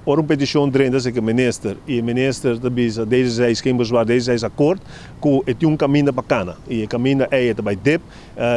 Ora un peticion drenta serka minister y e minister ta bisa deze zij is geen bezwaar, deze zij is akkoord, cu e tin un caminda pa cana y e caminda ey e ta bay dip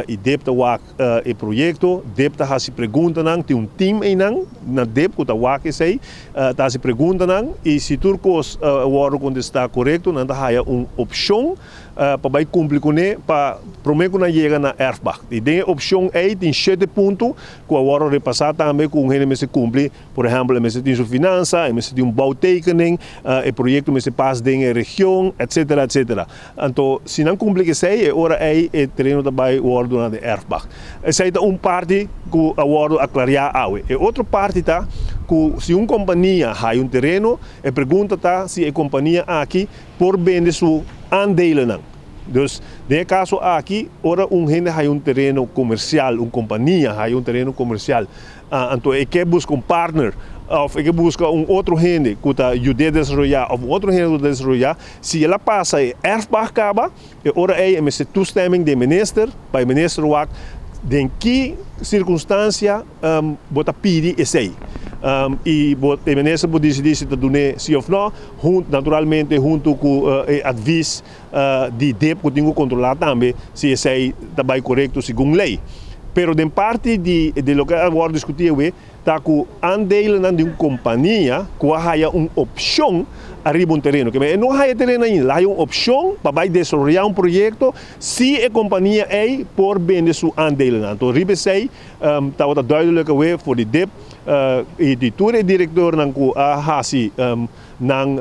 y dip ta wak e proyecto, dip ta haci preguntanan, tin un team eynan na dip cu ta wak esey, ta haci preguntanan y si tur cos wordo contesta corecto nan ta haya un opcion pa bai kumpli kuné pa promé ku nan yega na erfpacht. I den e opshon ei tin shete punto ku a wòrdu repasá tambe ku un hende mester kumpli. Por ehèmpel, e mester tin su finansa, e mester tin un bouwtekening, e proyekto mester pas den e region, etsetera, etsetera. Anto, si nan kumpli ku esei, e ora ei e tereno ta bai wòrdu duna den erfpacht. Esei ta un parti ku a wòrdu aklariá awe. E otro parti ta ku si un kompania haya un tereno, e pregunta ta si e kompania aki por bende su aandelennan. Dus, den e kaso aki, ora un hende haya un tereno komersial, un kompania haya un tereno komersial, anto e ke buska un partner òf e ke buska un otro hende ku ta yud'é desaroyá òf un otro hende ku ta desaroyá, si el a pasa e erfpacht kaba, e ora ei e mester toestemming di e minister pa e minister wak den ki sirkunstansia bo ta pidi esei. I bo e minister por disidí si ta dun'é si òf nò, naturalmente huntu ku e advis di dip ku tin ku kontrolá tambe si esei ta bai korekto segun lei. Pero den parti di di loke a wòrdu diskutí awe ta ku aandelennan di un kompania ku a haya un opshon ariba un tereno. Keme e no haya tereno ainda, el a haya un opshon pa bai desaroyá un proyekto si e kompania ei por bende su aandelennan. Anto riba esei tabata duidelijk awe for di dip i di tur e direktornan ku a hasi nan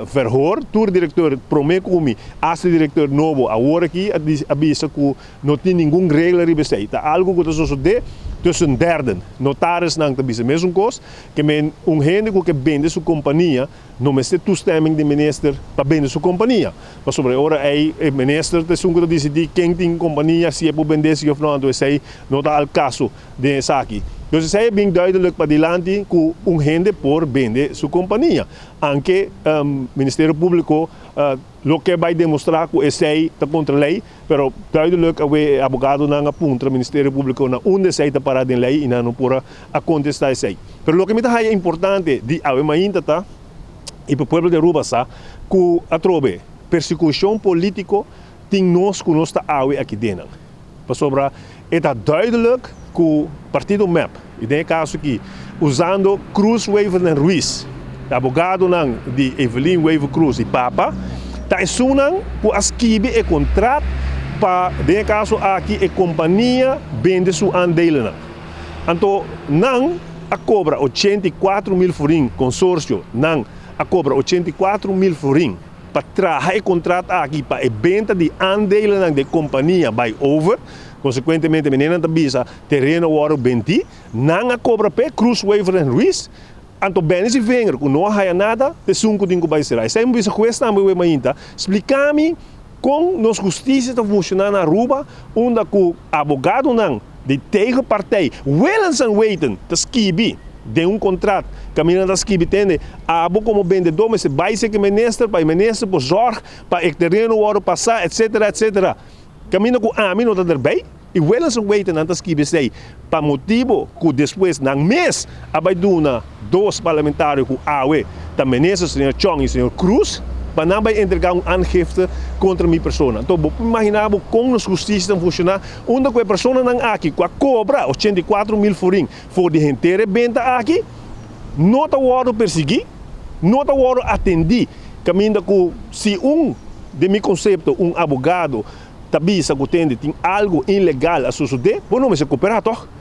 verhoor, tur direktor prome ku mi, asta e direktor nobo awor aki a bisa ku no tin ningun regla riba esei. Ta algu ku ta sosodé tussen derden. Notarisnan ta bisa mesun kos, ke men un hende ku ke bende su kompania no mester toestemming di minister pa bende su kompania. Pasobra e ora ei e minister ta esun ku ta disidí ken tin kompania, si e por bendé si òf no, anto esei no ta al kaso den esaki. Dus esei a bin duidelijk padilanti ku un hende por bende su kompania. Anke Ministerio Públiko lo ke bai demostrá ku esei ta kontra lei, pero duidelijk awe e abogadonan a puntra Ministerio Públiko na unda esei ta pará den lei i nan no por a kontestá esei. Pero loke mi ta haya importante di awe mainta ta, i pa pueblo di Aruba sa, ku atrobe persekushon polítiko tin nos ku nos ta awe aki den nan. Pasobra e ta duidelijk ku partido mep, i den e kaso aki usando Croes Wever en Ruiz, e abogadonan di Evelyn Wever Croes i Papa, ta esunnan ku a skibi e kontrat pa den e kaso aki e kompania bende su aandelennan. Anto nan a kobra 84.000 florin, konsorsio nan a kobra 84.000 florin. Pa traha e kontrat aki pa e benta di aandelennan di e kompania bai over. Konsekuentemente meneernan ta bisa tereno a wòrdu bentí. Nan a kobra p'e, Croes, Wever en Ruiz. Anto Benny si vinger ku no a haya nada, ta esun ku tin ku bai sera. Esei mi bisa hues tambe wei mainta, splika mi kon nos hustisia ta funshoná na Aruba unda ku abogadonan di tegenpartij willens en weten ta skibi den un kontrat kaminda nan ta skibi tende abo komo bendedó mester bai seki minister pa e minister por zòrg pa e tereno wòrdu pasá etsetera etsetera kaminda ku ami no ta derbei i willens en weten nan ta skibi esei pa motibo ku despues nan mes a bai duna dos parlamentario ku awe ta minister señor Chong i señor Cruz pa nan bai entrega un aangifte kontra mi persona. Anto bo por imagina bo kon nos hustisia ta funshoná unda ku e personanan aki ku a kobra 84.000 florin for di henter e benta aki no ta wòrdu persiguí, no ta wòrdu atendí kaminda ku si un den mi konsepto un abogado ta bisa ku tende tin algu ilegal a sosodé bo no mester koperá tòg.